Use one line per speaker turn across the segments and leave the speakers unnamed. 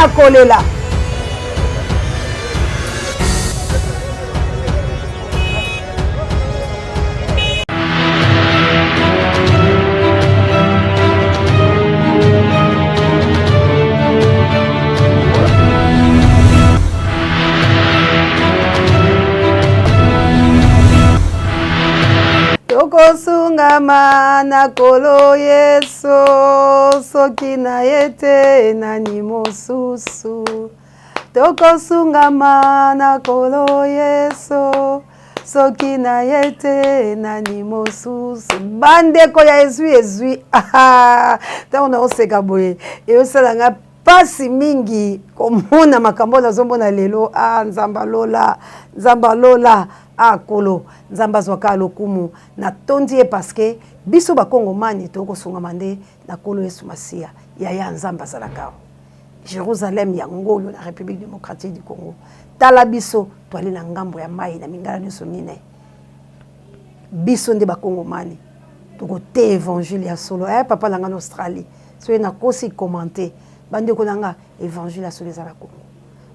Akolela? Tokosungama na Nkolo Yesu, soki na ye te nani mosusu? Tokosungama na Nkolo Yesu, soki na ye te nani mosusu? Bandeko ya ezwi ezwi, ntango naoseka boye eyosala nga pasi mingi komona makambo nazomona lelo. Ah, Nzambe alola, Nzambe alola, ah Nkolo Nzambe azwaka lokumu. Natondi ye parce que biso bakongomani tokosungama nde na Nkolo Yesu Masiya. Yaya, Nzambe azalaka awa. Jérusalem yango oyo na République démocratique du Congo. Tala biso toali na ngambo ya mai na mingala nyonso mine. Biso nde bakongomani tokoteya évangile ya solo. Eh, papa na nga na Australie, soki nakosi commenter, bandeko na nga, évangile ya solo eza na Congo.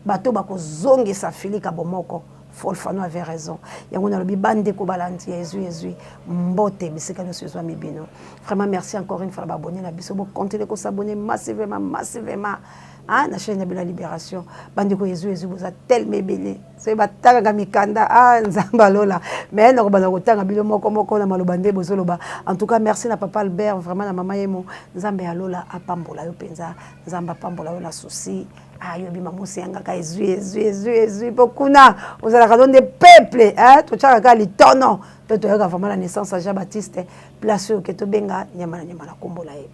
Bato bakozongisa Filika bomoko. Folfano avait raison. Yango nalobi bandeko balandi ya ezwi ezwi mbote bisika nyonso ezwami bino. Vraiment merci encore une fois na baabonné na biso, bo continuer ko s'abonner massivement massivement. Ah, na chaîne na bino ya Libération. Bandeko ezwi ezwi boza tellement ebele. Soki batangaka mikanda, ah Nzambe alola. Mais nakobanda kotanga bino moko moko na maloba nde bozoloba. En tout cas merci na papa Albert, vraiment na mama Yemo. Nzambe alola apambola yo penza. Nzambe apambola yo na souci. Ah, yo bima mosi yangaka ezwi ezwi ezwi ezwi mpo kuna ozalaka no nde peuple eh, totyaka kaka litono mpe toyaka vraiment na naissance ya Jean Baptiste, place oyo ke tobenga nyama na nyama na nkombo na ye.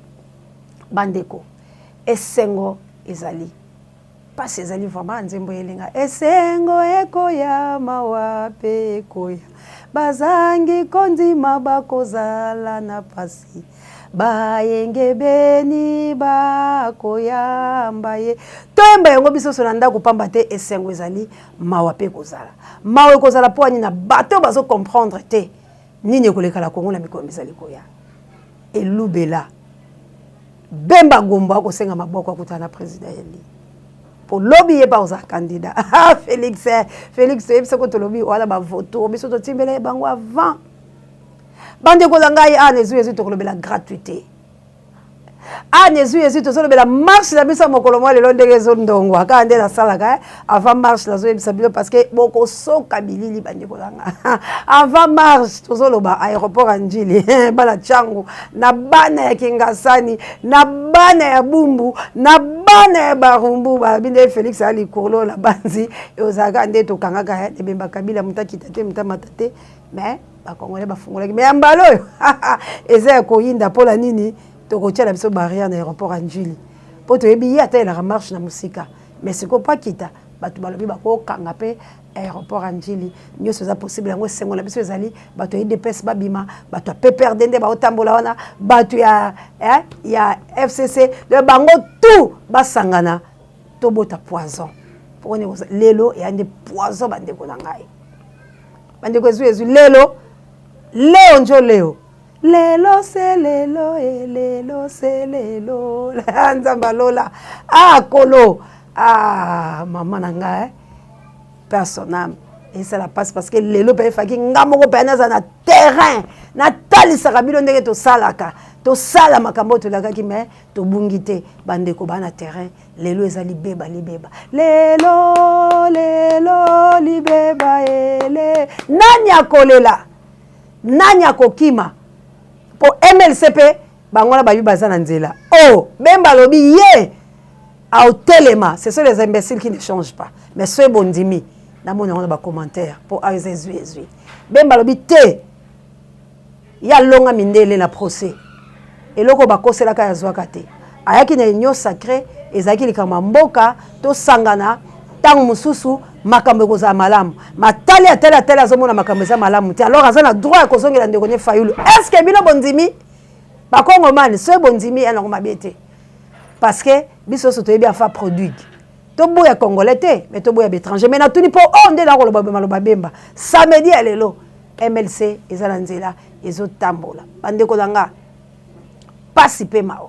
Bandeko, esengo ezali, mpasi ezali, vraiment nzembo elenga. Esengo ekoya, mawa mpe ekoya, bazangi kondima bakozala na pasi, bayengebeni bakoyamba ye. Toyemba yango biso so na ndako, pamba te esengo ezali, mawa mpe ekozala. Mawa ekozala mpo ani na bato oyo bazocomprendre te nini ekoleka na Kongo na mikolo mizali koya. Elubela Bemba Gombo akosenga maboko akutana na président Eli po lobi ye mpe akozala candidat. Ah, Félix, Félix, toyebi soko tolobi wana bavotour biso totimbela ye bango avant. Bandeko na ngai, ana ezwi ezwi tokolobela gratuité. Ana ezwi ezwi tozolobela marche na biso ya mokolo mwa lelo ndenge ezondongwa kaka nde nasalaka avant marche. Nazoyebisa bino parce que bokosoka bilili. Bandeko na nga, avant marche tozoloba aéroport ya Njili, bana Tshangu na bana ya Kingasani na bana ya Bumbu na bana ya Barumbu balobi nde Félix aya likolo na banzi. Ezalaka nde tokangaka ebemba Kabila, moto akita te, moto amata te, mais bakongolais bafungolaki. Mais ya mbala oyo eza ya koyinda. Mpola nini tokotia na biso barrière na aéroport ya Njili? Mpo toyebi ye atelelaka marche na mosika, mais sikoyo mpo akita, bato balobi bakokanga mpe aéroport ya Njili. Nyonso eza possible. Yango esengo na biso ezali bato ya UDPS babima, bato ya PPRD nde baotambola wana, bato ya FCC, bango tout basangana, tobota poison. Pokoni lelo eya nde poison? Bandeko na ngai, bandeko ezwi ezwi lelo, leo njo leo, lelo se lelo e lelo se lelo. Nzambe alola, ah kolo, ah mama na ngai, paix à son âme. Esala mpasi parce que lelo mpe efaki nga moko mpe naza na terrain, natalisaka bino ndenge tosalaka, tosala makambo oyo tolakaki, mais tobungi te. Bandeko baa na terrain, lelo eza libeba, libeba lelo, lelo libeba ele. Nani akolela? Nani akokima? Mpo MLC mpe bango wana bayebi baza na nzela. O oh, Bemba alobi ye aotelema. Ce sont les imbéciles qui ne changent pas. Mais soki bondimi, namona yango na bacommentaire, mpo awa eza ezwi ezwi. Bemba alobi te, ye alonga mindele na procès, eloko bakoselaka yazwaka te. Ayaki na union sacrée, ezalaki likambo ya mboka, tosangana. Ntango mosusu makambo ekozala malamu. Matali, atali, atali, azomona makambo eza malamu te, alors aza na droit ya kozongela ndeko ne Fayulu. Est ce que bino bondimi, bakongomani? Soki bondimi, ya nango mabe te, parce que biso nyonso toyebi afa produit. Toboya congolais te, mais toboya baétranger. Mais natuni mpo oyo nde nakoloba maloba Bemba samedi ya lelo. MLC eza na nzela, ezotambola. Bandeko na nga, pasi mpe mawa.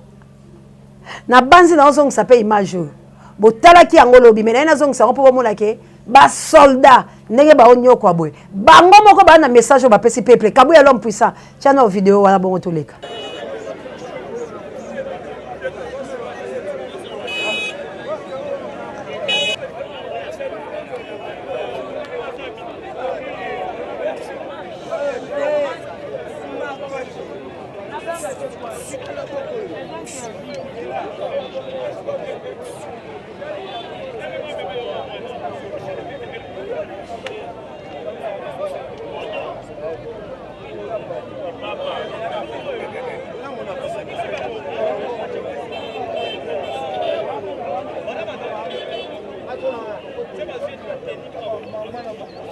Na banzi naozongisa mpe image oyo. Botalaki yango lobi, mais naye nazongisa yango mpo bomona ke basoldat ndenge baonyokwa boye, bango moko baa na message oyo bapesi peuple. Kabuya l'homme puissant, tia na video wana bongo toleka.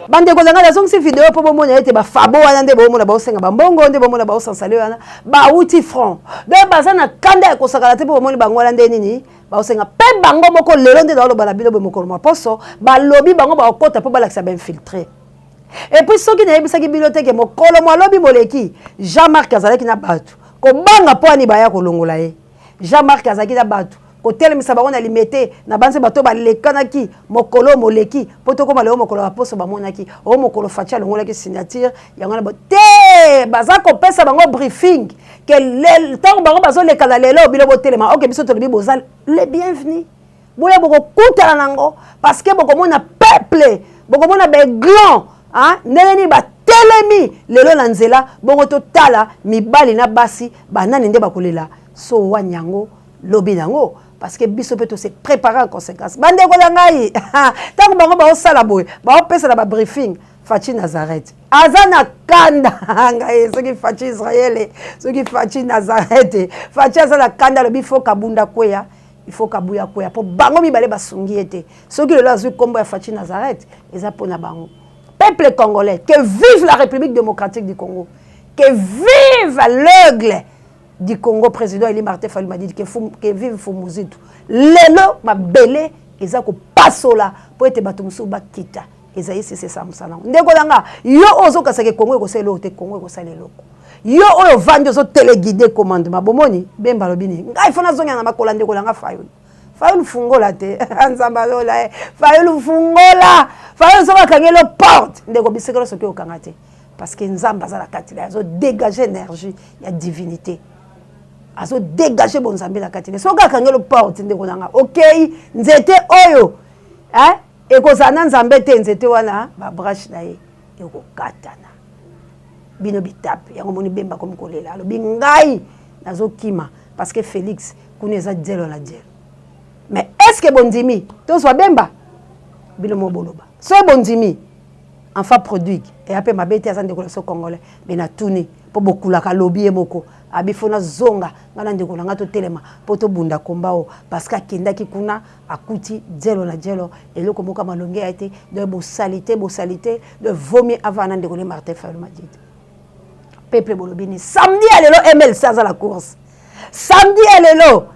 Bandeko na ngai, nazongisi video mpo bomona ete bafabo wana nde bomona baosenga bambongo, nde bomona baosansale wana bauti front. Donc baza na kanda ya kosakana te, mpo bomoni bango wana nde nini baosenga. Mpe bango moko lelo nde naoloba na bino boye, mokolo mwa poso balobi bango bakokota mpo balakisa bainfiltre. Et puis soki nayebisaki bino te ke mokolo mwa lobi moleki Jean-Marc azalaki na bato kobanga mpo ani baya kolongola ye. Jean-Marc azalaki na bato kotelemisa bango na Limete na banze, bato balekanaki mokolo moleki mpo tokóma lelo mokolo ya poso, bamonaki o mokolo Fatshi alongolaki signature yango na te. Baza kopesa bango briefing ke ntango bango bazolekana lelo, bino botelema. Ok, biso tolobi boza le bienvenu, boya bokokutana nango, parce que bokomona peuple, bokomona baaiglon ndenge nini batelemi lelo na nzela. Bongo totala mibali na basi banani nde bakolela so wani yango lobi nango, parce que biso mpe tose préparer en conséquence. Bandeko na ngai, ntango bango baosala boye, baopesa na babriefing, Fatshi Nazareth aza na kanda. Ngai soki Fatshi Israele, soki Fatshi Nazareth, Fatshi aza na kanda. Alobi faut Kabunda kweya, il faut Kabuya kweya, mpo bango mibale basungi ye te. Soki lelo azwi nkombo ya Fatshi Nazareth, eza mpona bango. Peuple congolais, que vive la République démocratique du Congo, que vive l'aigle du Congo, président Eli Martin Fayulu Madidi, que vive Fumuzitu. Lelo mabele eza kopasola mpo ete bato mosusu bakita. Ezali sese mosala yango. Ndeko na nga, yo oyo ozokasaka Kongo ekosala eloko te, Kongo ekosala eloko. Yo oyo ovandi ozotéléguide commandement, bomoni Bemba alobi nini? Ngai faut nazongela na makolo ya ndeko na nga Fayulu. Fayulu fungola te, Nzambe alola ye. Fayulu fungola, Fayulu soki akangeli yo porte, ndeko bisekelo soki okanga te, parce que Nzambe aza na kati na ye, azodégage énergie ya divinité, azodégage bonzambe na kati na ye. Soki akangeli yo porte, ndeko na nga, okei nzete oyo eh? Ekozala na Nzambe te, nzete wana babranche na ye ekokatana bino bitape yango. Moni Bemba komi kolela, alobi ngai nazokima parce que Félix kuna eza dielo na dielo. Mais est ce que bondimi tozwa Bemba? Bino mo boloba soki bondimi. Enfant prodigue eya mpe mabe te, aza ndeko na biso congolais. Mais natuni mpo bokulaka lobi ye moko abi faut nazonga, ngai na ndeko na ngai totelema mpo tobunda komba oyo, parce que akendaki kuna akuti dielo na dielo, eloko moko ya malongi ya te. Donc bosali te, bosali te. Donc vaut mieux avant na ndeko ne Martin Fayulu Madidi. Peuple, bolobi ni samedi ya lelo MLC aza la course, samedi ya lelo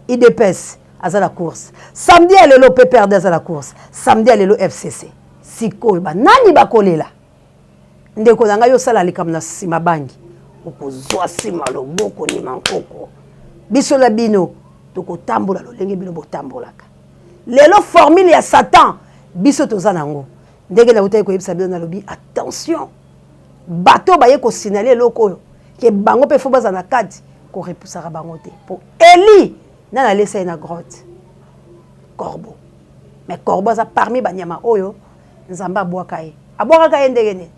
UDPS aza la course, samedi ya lelo PPRD aza la course, samedi ya lelo FCC. Sikoyo banani bakolela? Ndeko na ngai, osala likambo na nsima bangi, okozwa nsima loboko ndima nkoko. Biso na bino tokotambola lolenge bino botambolaka lelo. Formule ya Satan biso toza nango. Ndenge nautaki koyebisa bino, nalobi attention, bato baye kosignaler eloko oyo ke bango mpe faut bazala na kati, korepusaka bango te. Mpo Eli nani alesa ye na grotte? Corbeau. Mais corbeau aza parmi banyama oyo Nzambe abwaka ye. Abwakaka ye ndenge nini?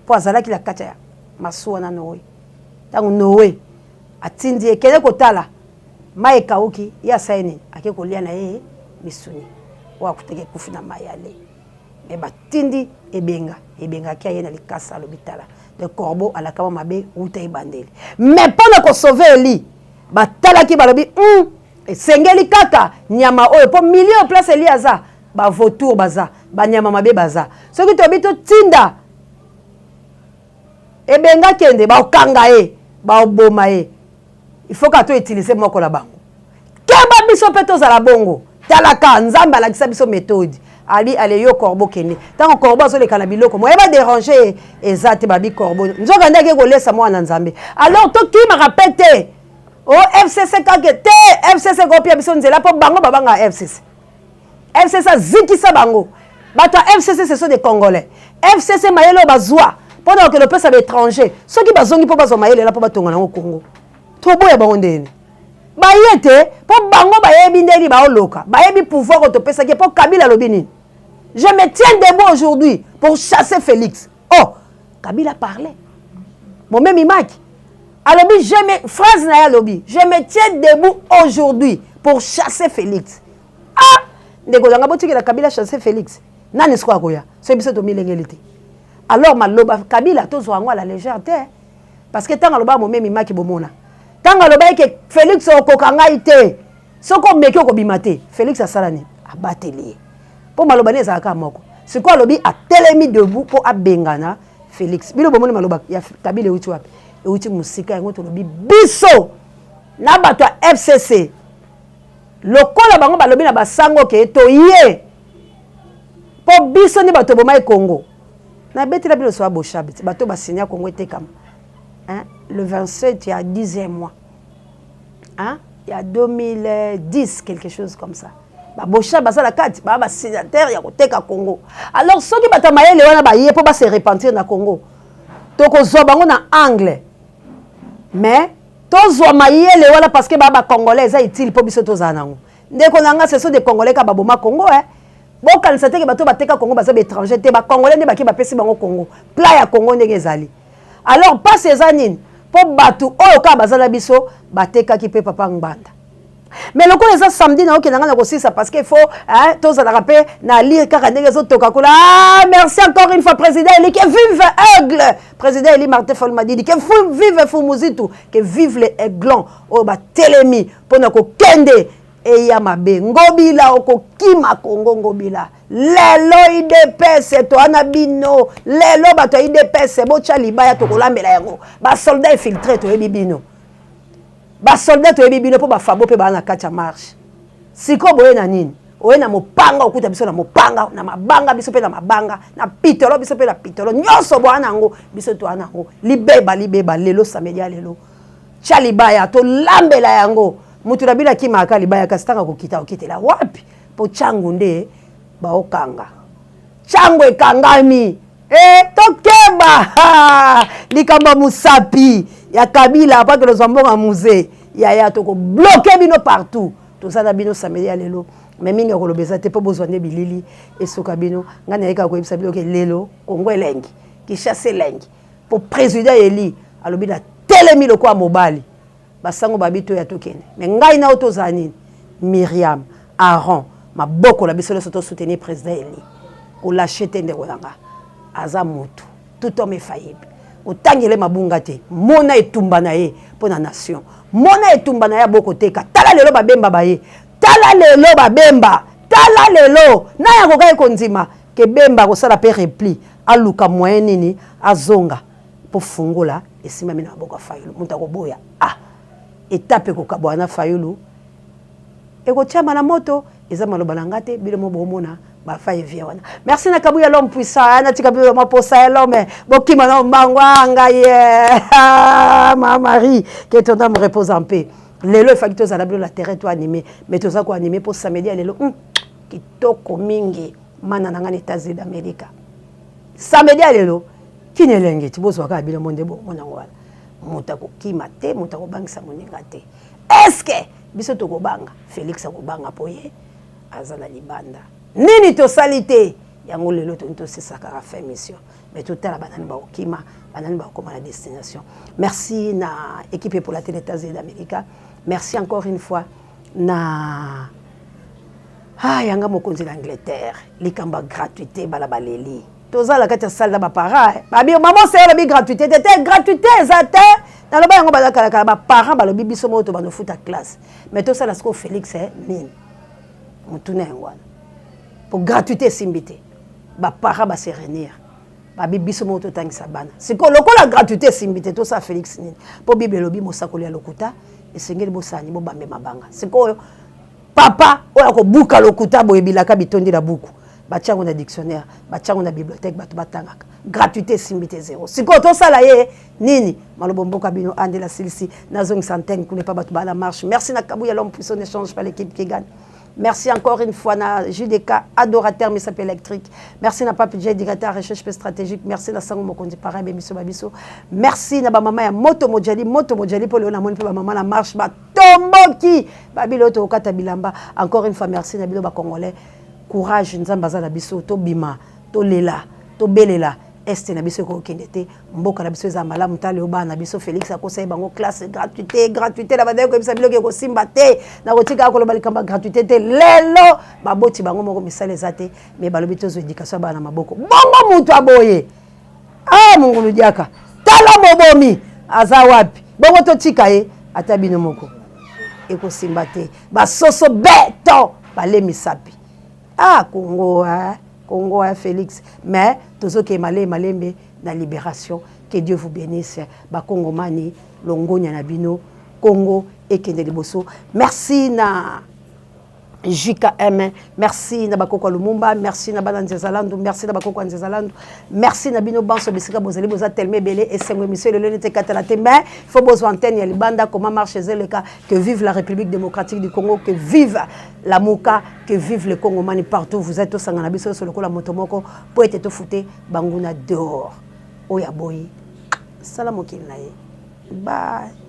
Mpo azalaki na kati ya masuwa na Noe. Ntango Noe atindi ye kende kotala mai ekauki, ye asali nini? Ake kolia na ye misuni oyo akutaki ekufi na mai ale. Me batindi ebenga, ebengaki aye na likasa, alobi tala. De corbeau alakama mabe wuta ebandeli. Mais mpo na kosauve Eli, batalaki, balobi esengeli kaka nyama oyo, mpo milieu place Eli aza, bavautour baza, banyama mabe baza. Soki tobi totinda ebenga kende, baokanga ye, baoboma ye. Il faut ka toutiliser moko na bango. Keba, biso mpe tozala bongo. Talaka, Nzambe alakisa biso méthode. Ali ale yo corbeau kende. Ntango corbeau azoleka na biloko moye badérange ye eza te, babi corbeau nzoka nde ake kolesa mwana Nzambe. Alors tokimaka mpe te o FCC kake te. FCC kopia biso nzela mpo bango babanga FCC. FCC azikisa bango. Bato ya FCC, ce sont des Congolais. FCC, mayele oyo bazwa mpo na kokende opesa baétranger, soki bazongi mpo bazwa mayele la mpo batonga nango Congo, toboya bango ndeni baye te, mpo bango bayebi ndeni baoloka, bayebi pouvoir oyo topesaki. Mpo Kabila alobi nini? "Je me tiens debout aujourd'hui pour chasser Félix." Oh, Kabila parlait, momemi maki alobi, je me, phrase na ye alobi: "Je me tiens debout aujourd'hui pour chasser Félix." Ah, ndeko nanga, botikela Kabila chasser Félix. Nani sikoyo akoya soki biso tomilengeli te? Alors maloba Kabila, tozwa yango à la légère te, parce que ntango aloba momemi maki, bomona ntango aloba eke Félix okoka ngai te, soki omeki okobima te. Félix asala nini? Abateli ye, mpo maloba nini ezalaka moko. Sikoyo alobi atelemi debout mpo abengana Félix. Bino bomoni maloba ya Kabila euti wapi? Euti mosika. Yango tolobi biso na bato ya FCC, lokola bango balobi na basango ke toye mpo biso nde bato bomai Congo. Nabetela bino so ya Boshab, bato basinya Congo etekama, hein? Le 27 ya 10e mois, hein? Ya 2010, quelque chose comme ça. Baboshab baza kati baa basignataire ya koteka Congo. Alors soki bato ya mayele wana baye mpo base repentir na Congo, tokozwa bango na angle, mais tozwa mayele wana parce que baa bacongolais, eza utile mpo biso tozala nango. Ndeko na nga, ce sont des Congolais ka baboma Congo, eh? Bokanisa teke bato bateka Congo baza baétranger te. Bacongolais nde bake bapesi bango Congo, plat ya Congo ndenge ezali. Alors mpasi eza nini? Mpo bato oyo kaka baza na biso batekaki mpe papa Ngbanda. Mais lokola eza samedi, naokenda nga na kosisa parce que faut tozalaka mpe na lire kaka ndenge ezotoka kuna. Ah, merci encore une fois, président Eli. Que vive Aigle, président Eli Martin Fayulu Madidi. Que vive Fumuzitu, que vive le Aiglon oyo batelemi mpona kokende eya mabe. Ngobila, okokima Kongo. Ngobila, lelo UDPS towana bino. Lelo bato ya UDPS, botya libaya, tokolambela yango. Basoldat infiltré, toyebi bino. Basoldat, toyebi bino, mpo bafabo mpe baa na kati ya marche. Sikoyo boye na nini? Oye na mopanga, okuta biso na mopanga, na mabanga, biso mpe na mabanga, na pitolo, biso mpe na pitolo. Nyonso boya na yango, biso toya na yango. Libeba, libeba lelo, samedi ya lelo, tya libaya, tolambela yango. Mutu na bino akimaka libaya, kasi ntango akokita, okitela wapi? Mpo ntango nde baokanga ntango ekangami. E, tokeba likambo ya mosapi ya Kabila po akelozwa mbongo ya musée. Yaya, tokobloquer bino partout. Toza na bino samedi ya lelo, mais mingi ya koloba eza te, mpo bozwa nde bilili esuka bino. Ngai nayekaka koyebisa bino ke lelo Kongo elengi, Kinshasa elengi, mpo président Eli alobi na telemi lokola mobali. Basango babi toya, tokende, mais ngai na oyo tozala nini? Miriam, Aaron, maboko na biso nyonso, tosoutenir président Eli. Kolâcher te, ndeko na nga, aza motu, tout homme est faillible. Otangele mabunga te. Mona etumba na ye mpo na nation, mona etumba na ye abokoteka. Tala lelo babemba baye, tala lelo babemba, tala lelo naye akokaki kondima ke Bemba akosala mpe repli, aluka moyen nini azonga mpo fungola esimbami na maboko ya Fayulu. Moto akoboya, ah, etape ekokabwana na Fayulu, ekotiama na moto. Eza maloba na nga te, bino mo bomona bafa evie wana. Merci na Kabuya, l'homme puissant. Natika bino maposa ya l'homme, bokima na mbango ngai ye. Ma Marie, que ton âme repose en paix. Lelo efaki tozala bino la terrain, to animé, mais toza koanime mpo samedi ya lelo kitoko mingi. Mana na ngai na États-Unis d'Amérique, samedi ya lelo kini elenge ti bozwaka bino mo nde bomona yango wana. Moto akokima te, moto akobangisa moninga te. Est-ce biso tokobanga? Félix akobanga mpo ye aza na libanda. Nini tosali te yango lelo toni tosisaka kaka fin mission, mais totala banani bakokima, banani bakokoma na destination. Merci na équipe epola te l'États-Unis d'Amérique. Merci encore une fois na ah, yanga mokonzi na Angleterre. Likambo ya gratuité, bala baleli, tozala kati ya salle na baparent babi mama oseye olobi gratuité te te, gratuité eza te. Naloba yango baza kalakala. Baparent balobi biso moko tobanda ofuta classe, mais tosala sikoyo Félix nini? Motuna yango wana, po gratuité esimbi te. Baparent base réunir, babi biso moko totangisa bana. Sikoyo lokola gratuité esimbi te, tosala Félix nini? Mpo Bible elobi mosakoli ya lokuta esengeli bosani bobambe mabanga. Sikoyo papa oyo akobuka lokuta boye, bilaka bitondi na buku, batiango na dictionnaire, batiango na bibliothèque, bato batangaka. Gratuité esimbi te, zéro. Sikoyo tosala ye nini? Malobo mboka bino andela silisi, nazongisa antenne kuna epa bato baa na marche. Merci na Kabuya, l'homme puissant. Ne change pas l'équipe qui gagne. Merci encore une fois na JDK adorateur misapi électrique. Merci na Pape J directeur recherche stratégique. Merci na Sango Mokonzi pareil biso ba biso. Merci na ba mama ya moto mojali moto mojali po leo na moni pe ba mama na marche ba tomboki ba bilo to kata bilamba. Encore une fois merci na bilo ba congolais. Courage Nzambe aza na biso to bima to lela to belela este na biso ekokende te mboka na biso eza malamu tala yo bana na biso Felix akosa ye bango classe gratuité gratuité na bandaki koyebisa biloko ekosimba te nakotika koloba likambo ya gratuité te lelo baboti bango moko misala eza te me balobi tozwa éducation ya bana na maboko bongo moto aboye ah mongulu diaka tala mobomi aza wapi bongo totika ye ata bino moko ekosimba te basoso beton bale misapi ah Congo eh? Congo eh, Félix mais tozokee malembe malembe na libération que Dieu vous bénisse bakongomani longonya na bino Congo ekende liboso merci na JKM merci na bakoko ya Lumumba merci na bana Nzezalandu merci na bakoko ya Nzezalandu merci na bino banso bisika bozali boza tellement ebele esengo émission elelo nete ekatana te mais faut bozwa antenne ya libanda koma marche ezeleka que vive la République démocratique du Congo que vive la Muka que vive le Congomani partout vous êtes tosangana biso nyonso lokola moto moko po ete tofute banguna dehors oyo aboyi sala mokili na ye bye.